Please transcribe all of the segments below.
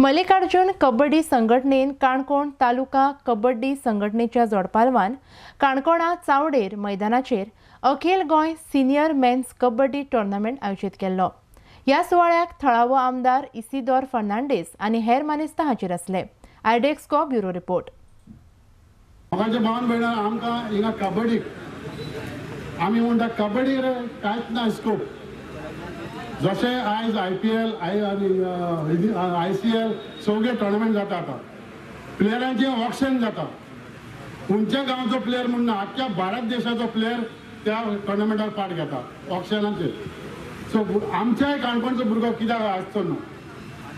मल्लिकार्जुन कबड्डी संघटनेन काणकोण तालुका कबड्डी संघटनेच्या जोडपालवान काणकोणा चावडेर मैदानाचेर अखिल Goem senior men's kabaddi tournament आयोजीत केल्लो. ह्या सुवाळ्याक थळावो आमदार इसिदोर फर्नांडीस आनी हेर मानेस्त हाजीर आसले. आयडेक्सको ब्युरो रिपोर्ट. लोकांच्या भावान भयणां, आमकां हिंगा कबड्डीक आमी म्हणटा कबड्डी कांयच ना स्कोप. जशें आयज IPL I आनी ICL सगळे टोर्नामेंट जाता, आतां प्लेयरांचें ऑक्शन जाता. खंयच्या गांवचो प्लेयर म्हूण ना, आख्ख्या भारत देशाचो प्लेयर त्या टोर्नामेंटाक पार्ट घेता ऑक्शनाचेर. सो आमच्याय काणकोणचो भुरगो कित्याक आसचो न्हू,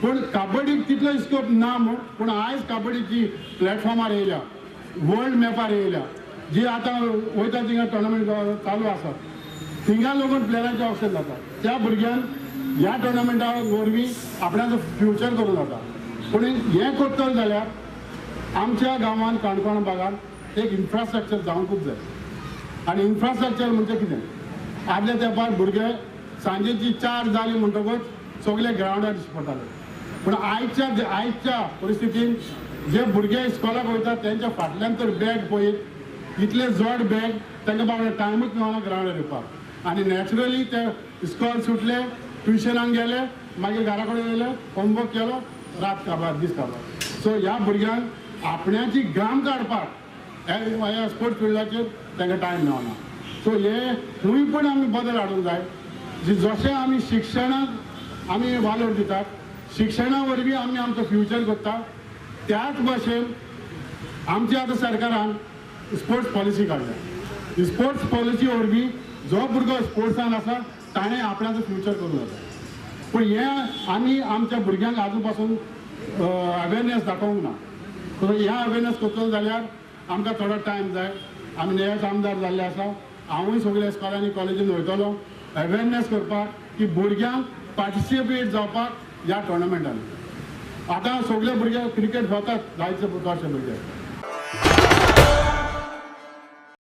पूण कबड्डीक तितलो स्कोप ना म्हूण. पूण आयज कबड्डीची प्लॅटफॉर्मार येयल्या, वर्ल्ड मॅपार येयल्या, जी आतां वयता थिंगा टोर्नामेंट चालू आसा, थिंगा लोकून प्लेयरांचें ऑप्शन जाता. त्या भुरग्यान ह्या टोर्नामेंटा वरवीं आपणाचो फ्युचर करूं जाता. पूण हें करतलो जाल्यार आमच्या गांवांत काणकोण भागांत एक इन्फ्रास्ट्रक्चर जावंकूच जाय. आनी इन्फ्रास्ट्रक्चर म्हणजे कितें, आदल्या तेंपार भुरगे सांजेची 4 जाली म्हणटकूच सगळे ग्रावंडार दिश्टी पडटाले. पूण आयच्या परिस्थितीन जे भुरगे इस्कॉलाक वयता तेंच्या फाटल्यान तर बॅग पळयत इतले जड बॅग तांकां बाबा टायमूच मेळना ग्रावंडार येवपाक. आनी नॅचरली ते इस्कॉल सुटले, ट्युशनाक गेले, मागीर घरा कडेन येयले, होमवर्क केलो, रात काबार दीस काबार. सो ह्या भुरग्यांक आपण्याची घाम काडपाक ह्या स्पोर्ट्स फिल्डाचेर तांकां टायम मेळना. सो हे खंय पण आमी बदल हाडूंक जाय. जशें आमी शिक्षणाक आमी वालोर दितात, शिक्षणा वरवीं आमी आमचो फ्युचर करता, त्याच भाशेन आमच्या आतां सरकारान स्पोर्ट्स पॉलिसी काडल्या. स्पोर्ट्स पॉलिसी वरवीं जो भुरगो स्पोर्ट्सान आसा ताणें आपणाचो फ्युचर करूं जाता. पूण हें आमी आमच्या भुरग्यांक आजून पासून अवेरनेस दाखोवंक ना. सो ह्या अवेरनेस करतलो जाल्यार आमकां थोडो टायम जाय. आमी नवेच आमदार जाल्ले आसा, हांवूय सगल्या इस्कॉलांनी कॉलेजीन वयतलो अवेरनेस करपाक की भुरग्यांक पार्टिसिपेट जावपाक ह्या टोर्नामेंटान. आतां सगळे भुरगे क्रिकेट खेळतात, जायते चडशे भुरगे.